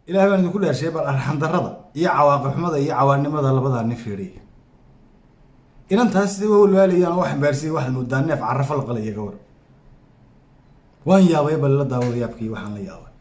Ilaah baan idinku dheershay, bal arxandarrada iyo cawaaqib xumada iyo cawaannimada labadaa nin fiiriya. Inantaas sidai u walwaalayaan oo xambaarsiyay, waxaad moodaa neef carafo la qalaya. Ka war, waan yaabay. Bal la daawada yaabkii waxaan la yaabay.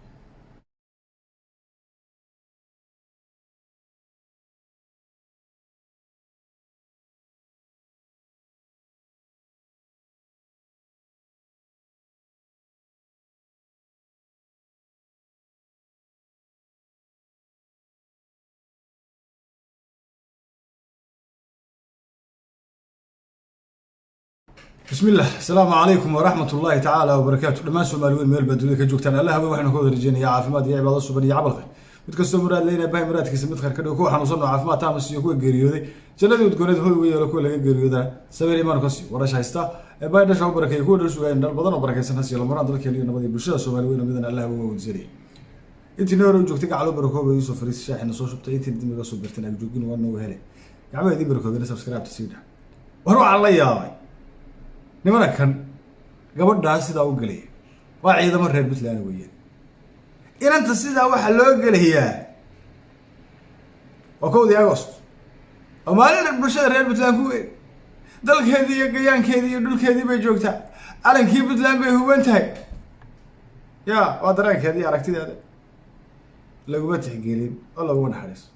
Bismi illah. Asalaamu calaykum waraxmat ullaahi tacaala wabarakaatu. Dhammaan Soomaali weyn meel baa dunida ka joogtaan, Allah weyn waxaynu ka wada rajeynayaa caafimaad iyo cibaado suban iyo camalka. Mid kastoo muraad leynaya bahay muraadkiisa mid khayr ka dhigo, kuwa xanuunsan oo caafimaad taama siiyo, kuwa geeriyooday jannadii udgooneed hoy uga yeelo, kuwa laga geeriyoodana sabir imaan ka siiyo, warasha haysta ee bahay dhasha u barakeeyo, kuwa dhal sugayn dhal badan oo barakeysan ha siiyo. Lamuraan dalkeena iyo nabad iyo bulshada Soomaali weyn oo midan Allah weyn waa weydiisanaya. Intii hore u joogtay gacalo barakooba soo fariis shaaxina soo shubtay, intii dib iga soo birtan agjoogin waa noo hele gacmaha idin barakoobina subscribe sii dhah. War waxaan la yaabay nimana kan gabadhaa sidaa u gelaya waa ciidamo reer Puntland weeyaan. Inanta sidaa waxaa loo gelayaa waa 1-dii Agost oo maalin bulshada reer Puntland ku weyn. Dalkeedii iyo gayaankeedii iyo dhulkeedii bay joogtaa, calankii Puntland bay huban tahay. Ya waa dareenkeeda iyo aragtideeda laguma tixgelin oo laguma naxariiso.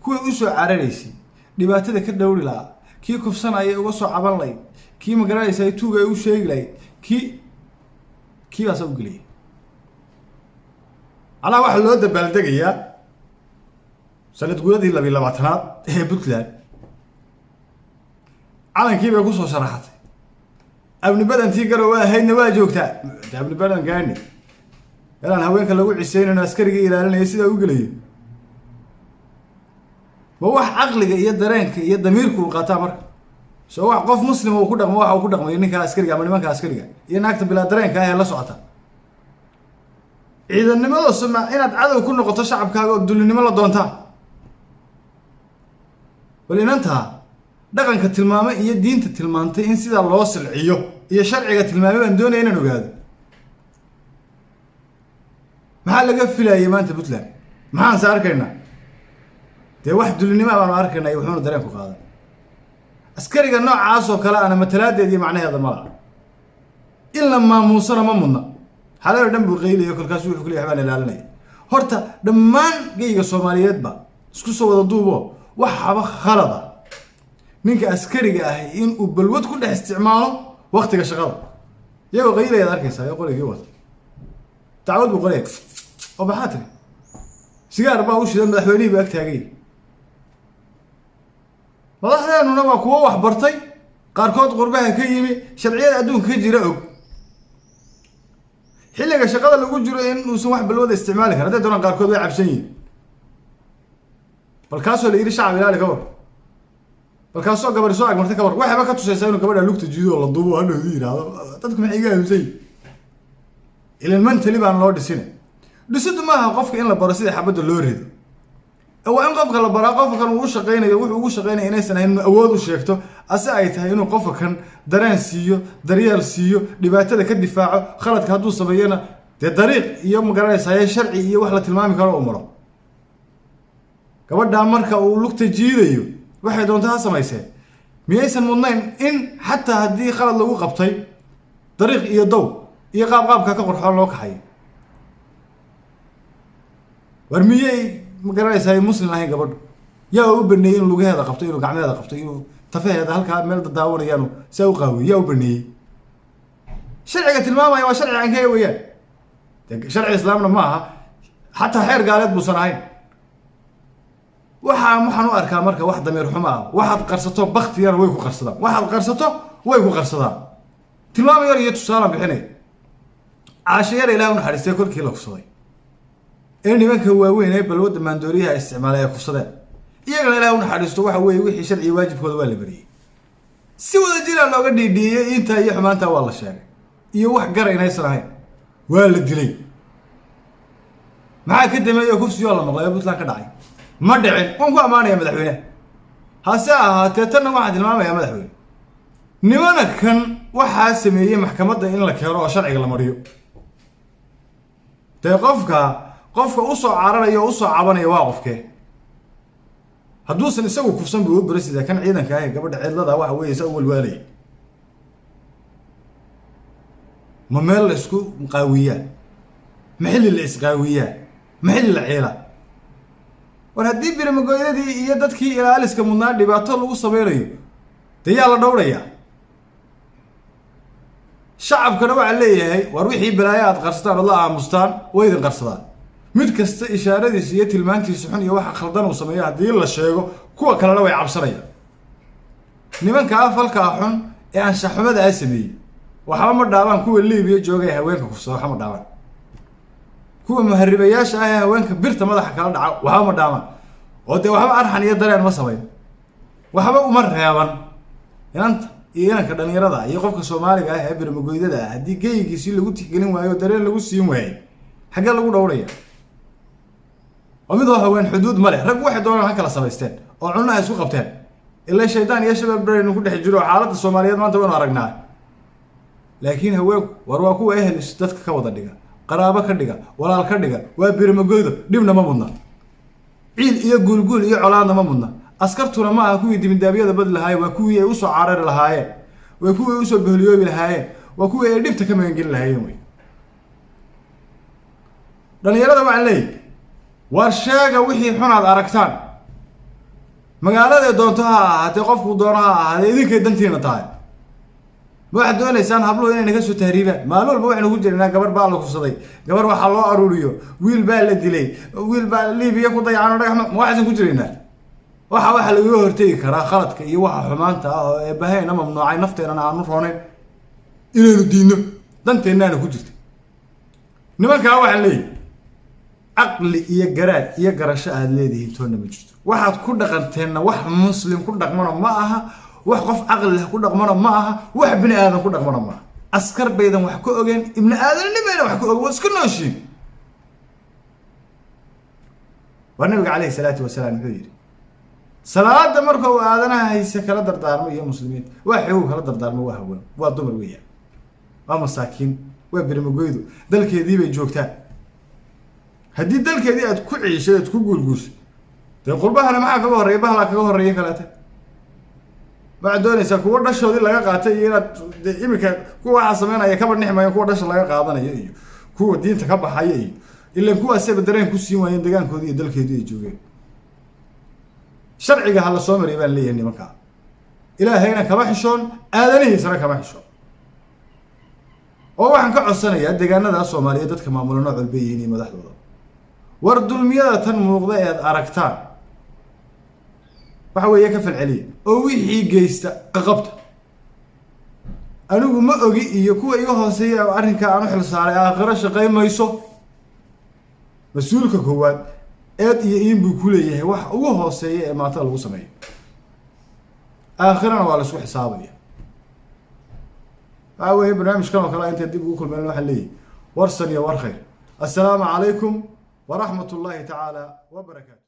Kuwii usoo cararaysay dhibaatada ka dhowri lahaa, kii kufsanaya uga soo caban lahayd, kii magaranaysa tuuga ay u sheegi lahayd, kii baasaa u geliyay. Macnaha waxaa loo dabaaldegayaa sanad guuradii 22aad ee Puntland. Calankii bay kusoo sharaxatay. Abni badantii garow ahaydna waa joogtaa. Abni badan gaani meelaan haweenka lagu ciseynayno askarigii ilaalinaya sidaa u gelayo, ma wax caqliga iyo dareenka iyo damiirku uu qaataa? Marka soo wax qof muslima uu ku dhaqmo waxa uu ku dhaqmayo ninka askariga ama nimanka askariga iyo naagta bilaa dareenka ah ee la socota ciidannimada suma inaad cadow ku noqoto shacabkaaga oo dullinimo la doontaa. Bal inantaa dhaqanka tilmaamay iyo diinta tilmaantay in sidaa loo silciyo iyo sharciga tilmaamay baan doonaya inaan ogaado. Maxaa laga filayay maanta Puntland? Maxaan se arkaynaa? Dee wax dullinima baanu arkaynaa iyo wuxuuna dareenku qaadan. Askariga noocaas oo kale ana matalaadeed iyo macnaheeda ma laha, in la maamuusana ma mudna. Xalay oo dhan buu qeylayo, kolkaasu wuxuu ku leeyahay waxbaan ilaalinaya. Horta dhammaan geyga Soomaaliyeedba isku soo wada duubo, waxaba khalada ninka askariga ahi inuu balwad ku dhex isticmaalo waktiga shaqada. Iyagoo qaylayaad arkaysaa ee qorigii wata dacwad buu qoraya oo maxaa tiri sigaar baa u shidan, madaxweynihii buu ag taagay. Madaxdeenuna waa kuwo wax bartay, qaarkood qurbaha ka yimi, sharciyada adduunka ka jira og xilliga shaqada lagu jiro in uusan wax balwada isticmaali karin. Hadday doonaan qaarkood way cabsan yihin. Bal kaasoo la yidhi shacab ilaali, ka war. Bal kaasoo gabadhi soo agmartay, ka war. Waxayba ka tusaysaa inuu gabadha lugta jiido oo la duubo, hadhowdu yidhaahdo dadku maxay iga aaminsan yihin. Ilan mentally baan loo dhisina. Dhisiddu maaha qofka in la baro sida xabadda loo rido. Waa in qofka la baraa qofka kan uu shaqaynayo wuxuu ugu shaqaynaya inaysan ahayn inuu awood u sheegto, ase ay tahay inuu qofka kan dareen siiyo, daryeel siiyo, dhibaatada ka difaaco, khaladka hadduu sameeyona dee dariiq iyo magaranaysaye sharci iyo wax la tilmaami karo uu maro. Gabadhaa marka uu lugta jiidayo, waxay doonto ha samaysee, miyaysan mudnayn in xataa haddii khalad lagu qabtay dariiq iyo dow iyo qaab qaabka ka qurxoon loo kaxayo? War miyay ma garanaysaa muslim ahayn gabadhu? Yaa u baneeyey inuu lugaheeda qabto, inuu gacmeheeda qabto, inuu tafaheeda halkaa meel dadaawanayaanu saa u qaawiyo? Yaa u baneeyey? Sharciga tilmaamaya waa sharci cankee weeyaan? De sharci islaamna ma aha, xataa xeer gaaleed buusan ahayn. Waxaan u arkaa marka wax damiir xumo ah. Waxaad qarsato baktiyana way ku qarsadaan, waxaad qarsato way ku qarsadaan. Tilmaam yar iyo tusaalaan bixinaya. Caasho yar, Ilaah u naxariistay, kolkii la kufsaday ee nimanka waaweyn ee balwadda maandooriyaha isticmaalay ay kufsadeen, iyagana Ilaah u naxariisto, waxa weeye wixii sharciga waajibkooda waa la beriyey, si wada jiraa looga dhiidhiiyey. Intaa iyo xumaantaa waa la sheegay iyo wax gara inaysan ahayn. Waa la dilay. Maxaa ka dameeyey? Kufsigoo la maqlay oo Puntland ka dhacay ma dhicin. Waan ku ammaanaya madaxweyneha. Hase ahaatee tanna waxaan tilmaamayaa, madaxweyne, nimana kan waxaa sameeyey maxkamadda in la keeno oo sharciga la mariyo. Dee qofka Qofka usoo cararaya oo usoo cabanaya waa qofkee? Hadduusan isagu kufsan buu u berasida kan ciidanka ah ee gabadha cidlada waxa weeye saa u walwaalaya. Ma meel la isku qaawiyaa? Ma xilli la isqaawiyaa? Ma xilli la ciilaa? War haddii birmagoydadii iyo dadkii ilaaliska mudnaa dhibaato lagu sameynayo, dee yaa la dhowrayaa? Shacabkana waxaa leeyahay, war wixii balaayo aad qarsataan ood la aamustaan way idin qarsadaan. Mid kasta ishaaradiisa iyo tilmaantiisa xun iyo waxa khaldan uu sameeyo haddii la sheego, kuwa kalena way cabsanayaan. Nimanka afalkaa xun ee anshaxxumada a sameeyey waxba ma dhaabaan kuwa Liibiya jooga ee haweenka kufsada, waxba ma dhaabaan kuwa muharibayaasha ah ee haweenka birta madaxa kala dhaca, waxba ma dhaamaan oo dee waxba arxan iyo dareen ma samayn, waxba uma reeban. Inanta iyo inanka dhalinyarada iyo qofka Soomaaliga ah ee birmagoydada ah haddii geyigiisii lagu tixgelin waayo oo dareen lagu siin waayey, xaggee lagu dhowraya? Oo midoo haween xuduud ma leh. Rag waxay doonaan ha kala samaysteen oo cunaha isku qabteen, ilaa shaydaan iyo shabaab beraynu ku dhex jiro. Xaaladda Soomaaliyeed maanta waynu aragnaa. Laakiin haweenku, war waa kuwa ehel dadka ka wada dhiga, qaraabo ka dhiga, walaal ka dhiga. Waa birmagoydo, dhibna ma mudna, ciil iyo guulguul iyo colaadna ma mudna. Askartuna ma aha kuwii dibindaabyada badi lahaayeen, waa kuwii ay usoo carari lahaayeen, waa kuwii ay usoo bohliyoobi lahaayeen, waa kuwii ay dhibta ka magangeli lahaayeen. Wey dhalinyarada waxaan leeyahy, war sheega wixii xunaad aragtaan, magaaladae doonto ha ahaatee, qofku doono ha ahaatee, idinkay dantiina tahay. Ma waxaad doonaysaan habluhu inay naga soo tahriibaan? Maalin walba waxaynu ku jirnaa gabar baa la kufsaday, gabar waxaa loo aruuriyo, wiil baa la dilay, wiil baa Liibiya ku dayacan oo dhagax. Ma waxaysan ku jiraynaa? Waxa lagaga hortegi karaa khaladka iyo waxa xumaanta ah oo eebbahayna mamnuucay, nafteenana aanu roonayn, inaynu diidno, danteennaana ku jirta. Nimankaa waxaan leeyahy, caqli iyo garaad iyo garasho aad leedihiin toonna ma jirto. Waxaad ku dhaqanteenna wax muslim ku dhaqmana ma aha, wax qof caqli leh ku dhaqmana ma aha, wax bini aadan ku dhaqmana ma aha. Askar baydan wax ka ogeen, ibni aadamnimayna wax ka ogen, waa iska nooshiin. Waa nabiga calayhi salaatu wasalaam muxuu yidhi salaada marka uu aadanaha hayse kala dardaarmo iyo muslimiinta? Waa xogow kala dardaarmo, waa haween, waa dumar weeyaan, waa masaakiin, waa birmagoydo, dalkeedii bay joogtaa. Haddii dalkeedii aad ku ciishay, aad ku guulguushay, dee qurbahana maxaa kaga horreeya? Bahlaa kaga horreeya kaleete. Waxaad doonaysaa kuwa dhashoodii laga qaatay iyo inaad de iminka kuwa waxaa sameynaya kaba nixmayo, kuwa dhasha laga qaadanayo iyo kuwa diinta ka baxaya iyo ilan kuwaasaba dareen ku siin waayeen degaankoodii iyo dalkeedii ay joogeen. Sharciga ha la soo mariya baan leeyahay nimankaa. Ilaahayna kama xishoon, aadanihiisana kama xishoon. Oo waxaan ka codsanayaa deegaanada Soomaaliyeed dadka maamula nooc walba yihiin iyo madaxdooda, war dulmiyada tan muuqda eed aragtaan waxa weeye ka falceliya oo wixii geysta qaqabta. Anigu ma ogi iyo kuwa iga hooseeya arrinkaa aan u xil saaray aakhiro shaqayn mayso. Mas-uulka koowaad eed iyo iin buu ku leeyahay wax ugu hooseeya ee maatada lagu sameeyo, aakhirana waa la isku xisaabaya. Waxa weeye barnaamijkan oo kale intaan dib ugu kulmeen, waxaan leeyahay warsan iyo war khayr. Assalaamu calaykum waraxmat ullaahi tacaala wa barakaatu.